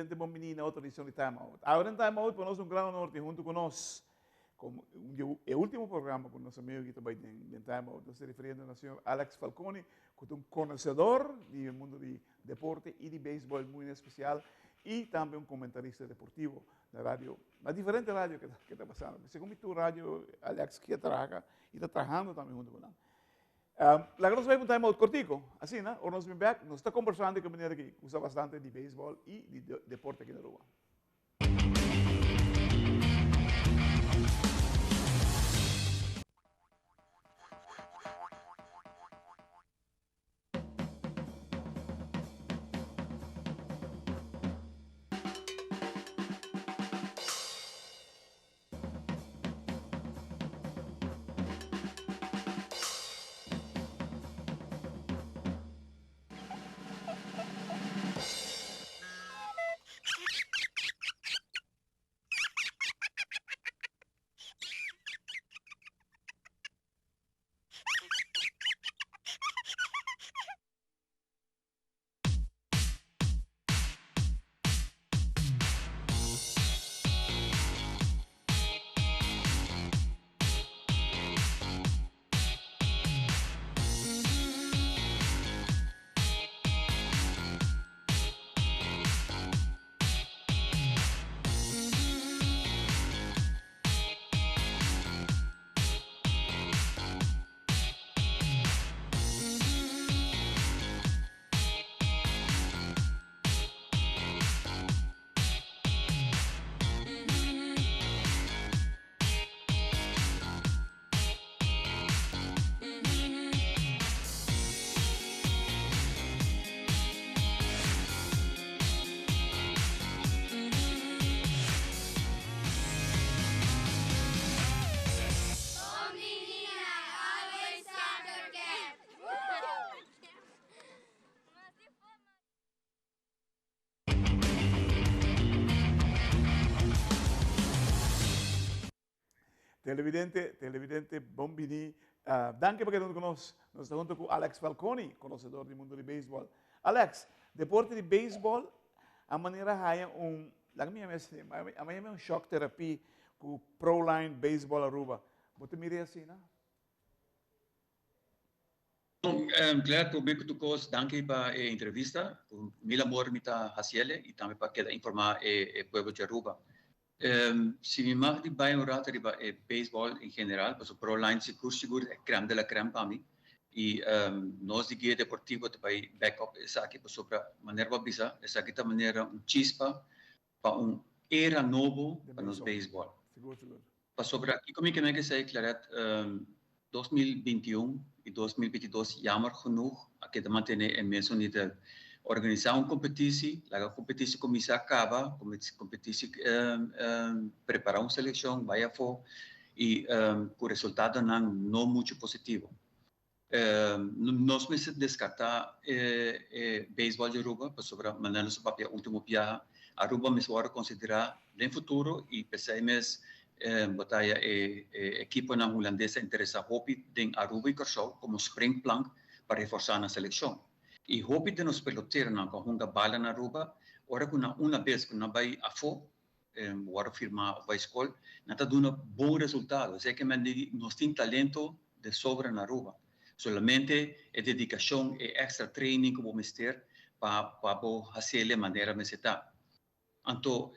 Televidente bon bini na otro edicion di Time Out. Awe den Time Out pa nos un gran honor tin hunto cu nos como e ultimo programa cu nos amigo aki ta bay den den Time Out. Nos ta referiendo na señor Alex Falconi cu ta un conocedor di e mundo di deporte y di baseball muy en especial y tambe un comentarista deportivo na radio, na diferente radio cu ta pasando. Segun mi tur radio Alex ki a traha y ta trahando tambe hunto cu nan. Laga nos bai un time out kortico, asina, ora nos bin bek, nos ta kombersando ku e manera ki usa bastante di beisbòl i di deporte aki na Aruba. Televidente, televidente, bon bini. Uh, danki pa keda hunto ku nos. Nos ta hunto ku Alex Falconi, konosedor di mundo di beisbòl. Alex, deporte di beisbòl a manera haya un, laga mi yama asina, a yama un shock therapy ku Proline Baseball Aruba. Bo ta mira asina? Claire, promé ku tur kos, danki pa e entrevista. Ku mil amor mi ta hasiel i tambe pa keda informá e pueblo di Aruba. Si mi mag di bai un rato riba e beisbòl en general, pasobra Proline sigur sigur e krèm de la krèm pa mi i nos di Guia Deportivo ta bai back up esaki pasobra manera bo a bisa esaki ta manera un chispa pa un era nobo pa nos beisbòl. Pasobra kiko mi ke men ke esei Claret, 2021 y 2022 jammer genoeg a keda mantene e mesun nivel. Organisa un competitie, laga competitie cuminsa caba, competitie prepara un seleccion, bay afo y cu resultadonan no mucho positivo. Nos mester descarta e baseball di Aruba pasobra manera nos a papia ultimo biaha, Aruba mester worde considera den futuro y p'esey mes bo ta haya e ekiponan hulandes ta interesa hopi den Aruba y Kòrsou komo springplank pa reforsá nan selekshon. Y hopi den nos peloteronan ku a hunga bala na Aruba, ora ku nan una bes ku nan bai afó wòrdu firmá òf bai skol, nan ta duna bon resultado. Esei ke men di nos tin talento de sobra na Aruba. Solamente e dedikashon, e èkstra training ku bo mester pa pa bo hasiel e manera mester ta. Anto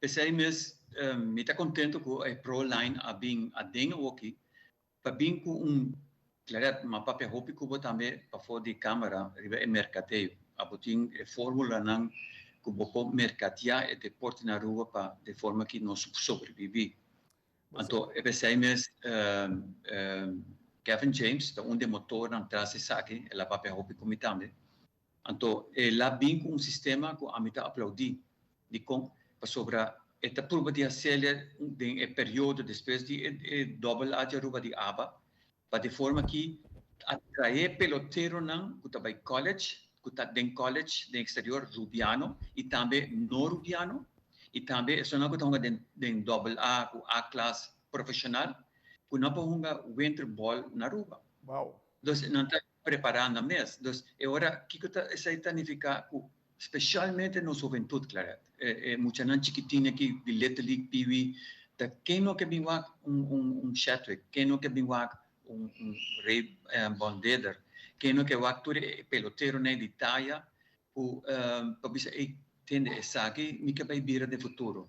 p'esei mes mi ta kontento ku e Pro Line a bin aden awoki pa bin ku un Claret, m'a papia hopi ku bo tambe pafó di kamera riba e merkadeo. Abo tin e formulanan ku bo por merkadeá e deporte na Aruba pa de forma ki nos sobrebibí. Anto e p'esei mes Kevin James ta un di e motornan tras esaki, el a papia hopi ku mi tambe. Anto el a bin ku un sistema ku ami ta aplaudí. Dikon? Pasobra e ta purba di haselia den e periodo despues di e dòbel A di Aruba di aba, pa di forma ki atraé peloteronan ku ta bai college, ku ta den college den eksterior, rubiano i tambe no rubiano, i tambe esunnan ku ta hunga den dòbel A ku A klas profeshonal, ku nan por hunga winter ball na Aruba. Wow. Dus nan ta prepará nan mes. Dus e ora kiko ta esei ta nifiká ku. Specialmente nos hubentud, Claret. E, e muchanan chikitin aki di Little League, Pee Wee, ta ken no ke bin wak un, un, un Shatwick, ken no ke bin wak un, un Ray eh, Bondeder, ken no ke wak tur e peloteronan di taya ku um, pa bisa ey tende esaki mi ke bai bira den futuro.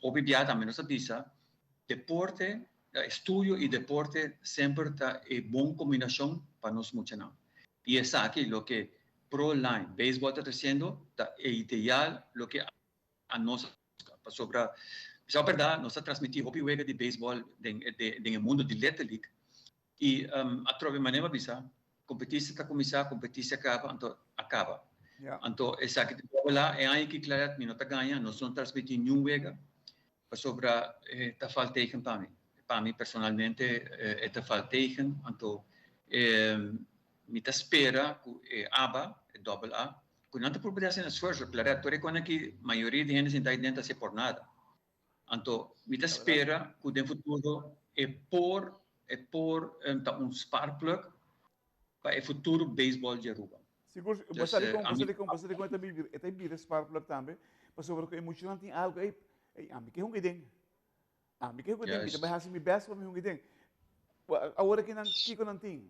Hopi bia tambe nos ta bisa deporte, estudio y deporte semper ta e bon combinacion pa nos muchanan. Y esaki loke Pro Line Baseball ta treciendo ta e ideal loke a nos busca. Pasobra, bisa berdad, nos ta transmiti hopi wega di baseball den den e mundo di Little League y atrobe manera mi a bisa, competitie ta cuminsa, competitie a caba, anto a caba. Anto esaki ta bola, e aña aki Claret mi no ta gaña, nos no transmiti niun wega pasobra e ta val tegen pa mi. Pa mi personalmente e ta val tegen, anto mi ta spera ku e aba, e dobbel A, ku nan ta purba di hasi un esfuerso. Claret, tur e kos aki mayoria di hende sinta ahi den ta hasi por nada. Anto mi ta spera ku den futuro e por e por ta un sparkplug pa e futuro beisbòl di Aruba. Sigur, bo sa dikon, bo sa dikon, bo sa dikon e ta bira, e ta bira sparkplug tambe, pasobra ku e muchanan tin algu, ey, ey, ami ke hunga den, ami ke hunga den, mi ta bai hasi mi bèst pa mi hunga den. Awor aki nan, kiko nan tin?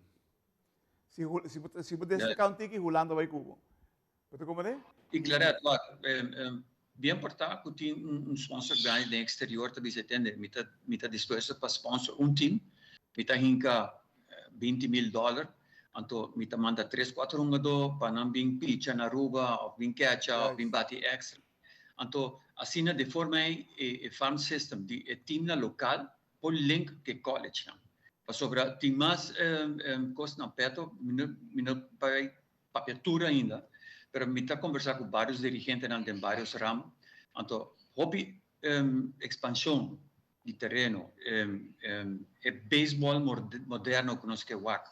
Si, si bo, si bo destaká un tiki, Hulanda bai ku bo. Bo ta komprendé? I Claret, wak, bien por ta ku tin un sponsor grandi den exterior ta bisa, tende, mi ta, mi ta dispuesto pa sponsor un team, mi ta hinka 20 mil dollar, anto mi ta manda tres, kuater hungadó pa nan bin picha na Aruba of bin kecha of bin bati extra. Anto asina de forma ei e farm system di e teamnan lokal por link ku e collegenan. Pasobra tin mas kos na peto, mi no, mi no bai papia tur ainda, pero mi ta conversa cu varios dirigentenan den varios ramo, anto hopi expansion di tereno, e baseball moderno cu nos ke wak,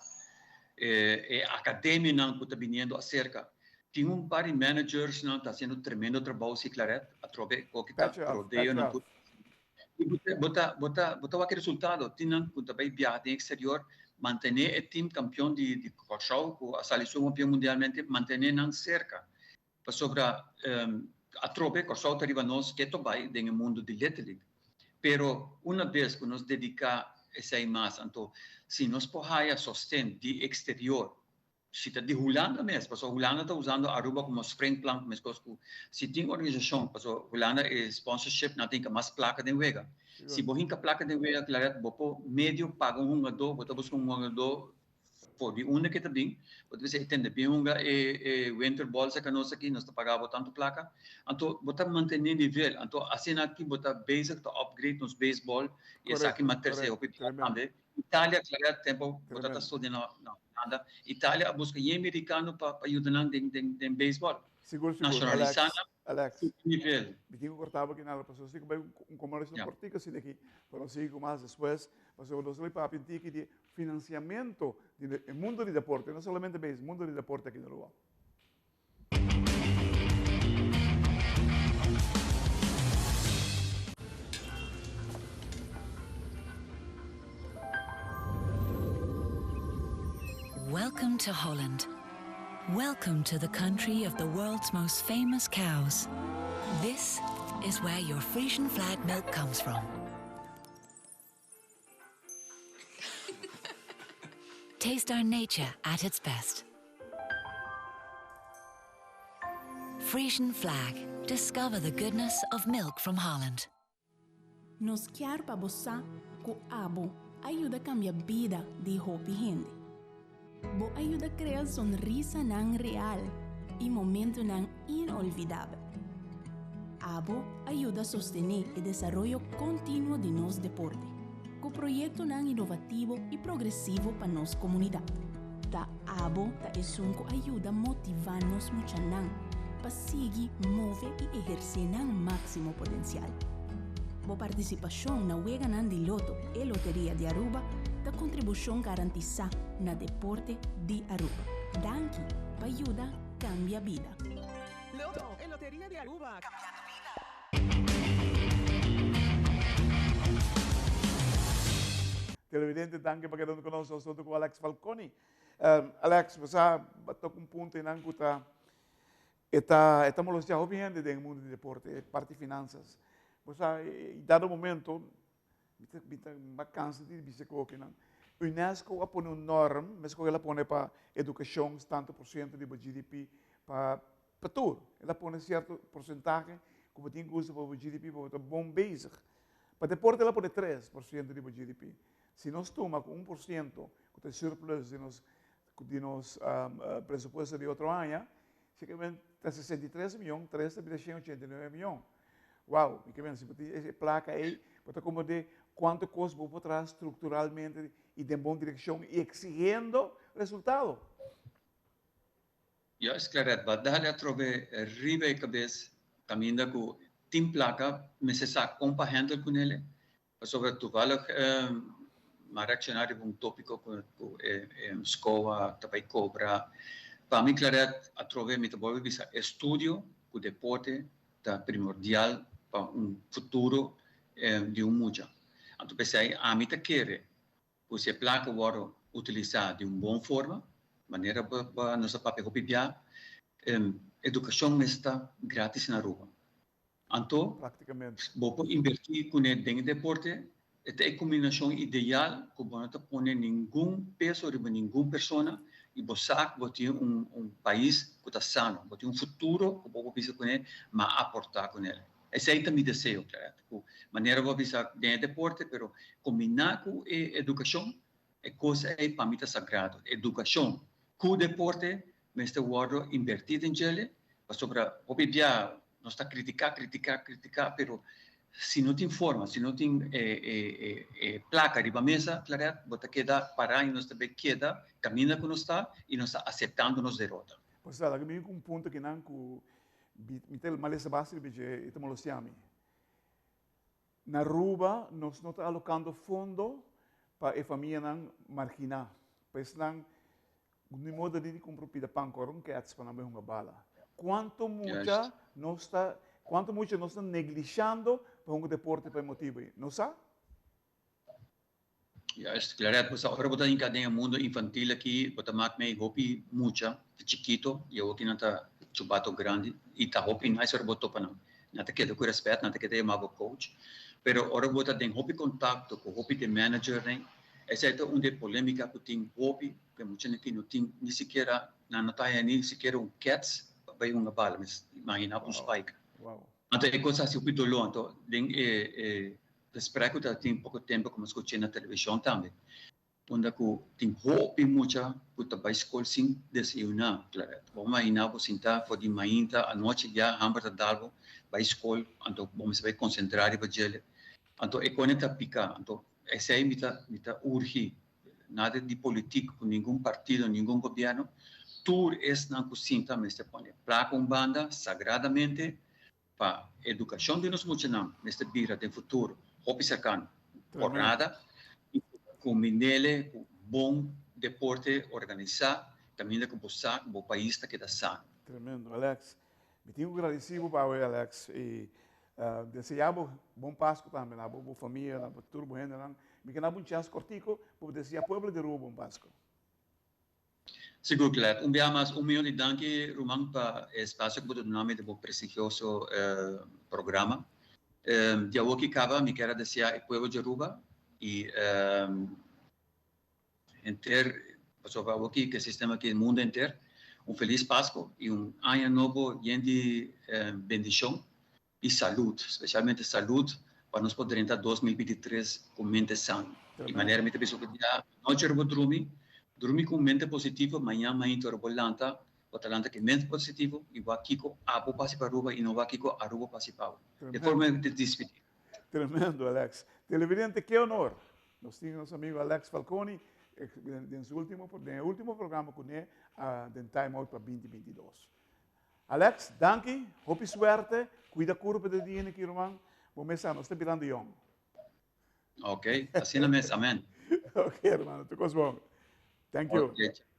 e academianan cu ta biniendo acerca, tin un par di managersnan ta haciendo tremendo trabou si Claret, atrobe koki ta rodeo nan tur. Bo ta, bo ta, bo ta wak e resultado. Tin nan ku ta bai biaha den eksterior, mantené e tim kampion di di Kòrsou ku a sali su kampion mundialmente, mantené nan serka. Pasobra atrobe Kòrsou ta riba nos keto bai den e mundu di Little League. Pero una bes ku nos dediká esei mas, anto si nos por haya sosten di eksterior, Si ta di Hulanda mes, pasobra Hulanda ta usando Aruba como springplank meskos ku si tin organisashon, pasobra Hulanda e sponsorship nan ta hinka mas plaka den wega. Si bo hinka plaka den wega Claret bo por medio paga un hungadó, bo ta buska un hungadó for di unda ke ta bin, bo ta bisa e tende bin hunga e e winter ball serka nos aki, nos ta paga bo tantu plaka, anto bo ta mantene nivel, anto asina aki bo ta bezig ta upgrade nos baseball i esaki mas terse hopi bia tambe. Italia, Claret, tempo bo ta ta studia na Hulanda, Italia a buska yen mericano pa pa yuda nan den den den baseball. Sigur, sigur. Nacionalisa Alex, nan Alex. su nivel. Mi tin ku korta bo aki nada, pasobra si ku bai un kombersacion Ya. kortico asina aki, pero nos sigui ku mas despues, pasobra nos ta bai papia un tiki di financiamento di e mundo di deporte, no solamente beisbol, mundo di deporte aki na Aruba. Welcome to Holland. Welcome to the country of the world's most famous cows. This is where your Frisian flag milk comes from. Taste our nature at its best. Frisian flag. Discover the goodness of milk from Holland. Nos kier pa bo sa ku abo a yuda kambia bida di hopi hende. Bo a yuda krea sonrisanan real i momentunan inolvidabel. Abo a yuda sostené e desaroyo kontinuo di nos deporte, ku proyektonan inovativo i progresivo pa nos komunidat. Ta abo ta esun ku a yuda motivá nos muchanan pa sigui move i ehersé nan máksimo potensial. Bo partisipashon na Weganan di Loto e Loteria di Aruba ta kontribushon garantisá na deporte di Aruba. Danki pa yuda kambia bida. Loto e Loteria di Aruba, cambiando bida. Televidente, danki pa keda huntu ku nos. Nos ta huntu ku Alex Falconi. Alex, bo sa, bo a toka un punto einan ku ta. E ta e ta molestia hopi hende den e mundo di deporte, e parti finanzas. Bo sa, e dado momento, mi ta mi ta mi a cansa di bisa cu okinan. UNESCO a pone un norm, mescos el a pone pa educacion tanto por ciento di bo GDP pa pa tur. El a pone cierto porcentahe cu bo tin cu usa pa bo GDP pa bo ta bon bezig. Pa deporte el a pone 3% di bo GDP. Si nos tuma cu 1% cu ta e surplus di nos di nos presupuesto di otro aña, sekermente ta 63 miyon, tres ta bira 189 miyon. Wow, mi ke men, si bo tin e plaka ei, bo ta komprendé kuantu kos bo por traha strukturalmente i den bon direkshon i eksigiendo resultado. Juist, Claret, bo a dale atrobe riba e kabes kaminda ku tin plaka, mester sa kon pa handle kunele. Pasobra toevallig m'a reacciona riba un topico cu e scoa ta bay cobra. Pa mi Claret, atrobe mi ta bolbe bisa estudio cu deporte ta primordial pa un futuro di un mucha. Anto p'esey ami ta kere cu si e placa wordo utilisa di un bon forma, manera nos a papia hopi bia, educacion mester ta gratis na Aruba. Anto, bo por invertí kuné den e deporte, e ta e kombinashon ideal ku bo no ta pone ningun peso riba ningun persona i bo sa ku bo tin un un pais ku ta sano, bo tin un futuro ku bo por bisa kuné, m'a aportá kuné. Esei ta mi deseo, Claret, ku manera bo a bisa den e deporte, pero kombiná ku e edukashon, e kos ei pa mi ta sagrado. Edukashon ku deporte mester wòrdu invertí den djele, pasobra hopi bia nos ta kritiká, kritiká, kritiká, pero si no tin forma, si no tin e plaka riba mesa, Claret, bo ta keda pará i nos ta bay keda kaminda ku nos ta i nos ta aseptando nos derota. Pues ta, laga mi bin ku un punto kinan ku mi ta malesa basta riba dje i ta molestia mi. Na Aruba nos no ta alokando fondo pa e famianan marginá, pa esnan ku ni modo di kumpra un pida pan kòrda un kèts pa nan bai hunga bala. Kuantu mucha nos ta kuantu mucha nos ta neglishando pa hunga deporte pa e motibu ei? No sa? Juist, Claret, bo sa ora bo ta hinka den e mundo infantil aki, bo ta mak mei hopi mucha ta chikito y awo kinan ta chubato grandi y ta hopi nice ora bo topa nan. Nan ta keda ku respet, nan ta keda yama bo coach, pero ora bo ta den hopi contacto ku hopi di managernan, esei ta un di e polemica ku tin hopi, ku e muchanan aki no tin ni sikiera, nan no ta haya ni sikiera un kets pa bai hunga bala, imagina bo un spike. Anto e kos a hasi hopi doló, anto den e Gesprek ku ta tin poko tempu ku mi skuch'é na televishon tambe, unda ku tin hopi mucha ku ta bai skol sin desayuná, Claret. Bo imaginá bo sintá for di mainta anochi ya hamber ta dal bo bai skol, anto bo mester bai konsentrá riba djele. Anto e kone ta piká. Anto esei mi ta mi ta urgi nada di politik ku ningun partido, ningun gobièrnu, tur esnan ku sinta mester pone plaka un banda sagradamente Pa edukashon di nos muchanan mester bira den futuro hopi serkano por nada i kombinele ku bon deporte organisá kaminda ku bo sa ku bo pais ta keda sano. Tremendo Alex. Mi tin ku gradisi bo pa awe Alex i desea bo bon Pasku tambe na bo bo famia na tur bo hendenan. Mi ke na bo un chèns kortiko pa bo desea pueblo di Aruba bon Pasku. Sigur Cled. Un bia mas un miyon di danki ruman pa e espacio cu bo ta duna mi den bo prestigioso programa. Di awoki caba mi kier a desea e pueblo di Aruba y henter, pasobra awoki cu e sistema aki e mundo henter, un feliz Pasco y un aña nobo yen di bendicion y salud, specialmente salud pa nos por drenta 2023 cu mente sano. Di manera mi ta bisa cu dia anochi ora bo drumi, drumi cu un mente positivo, mañan mainta ora bo lanta, bo ta lanta cu e mente positivo y wak kico abo por haci pa Aruba y no wak kico Aruba por haci pa abo. De forma mi ta dispidi. Tremendo Alex. Televidente ke honor nos tin nos amigo Alex Falconi den su ultimo den e ultimo programa cune den Time Out pa 2022. Alex, danki, hopi suerte, cuida curpa de dia aki ruman, bo mes sa, nos ta birando yong. Ok, asina mes, amen. Ok, hermano, tur cos bon. Thank you. Ok, chao.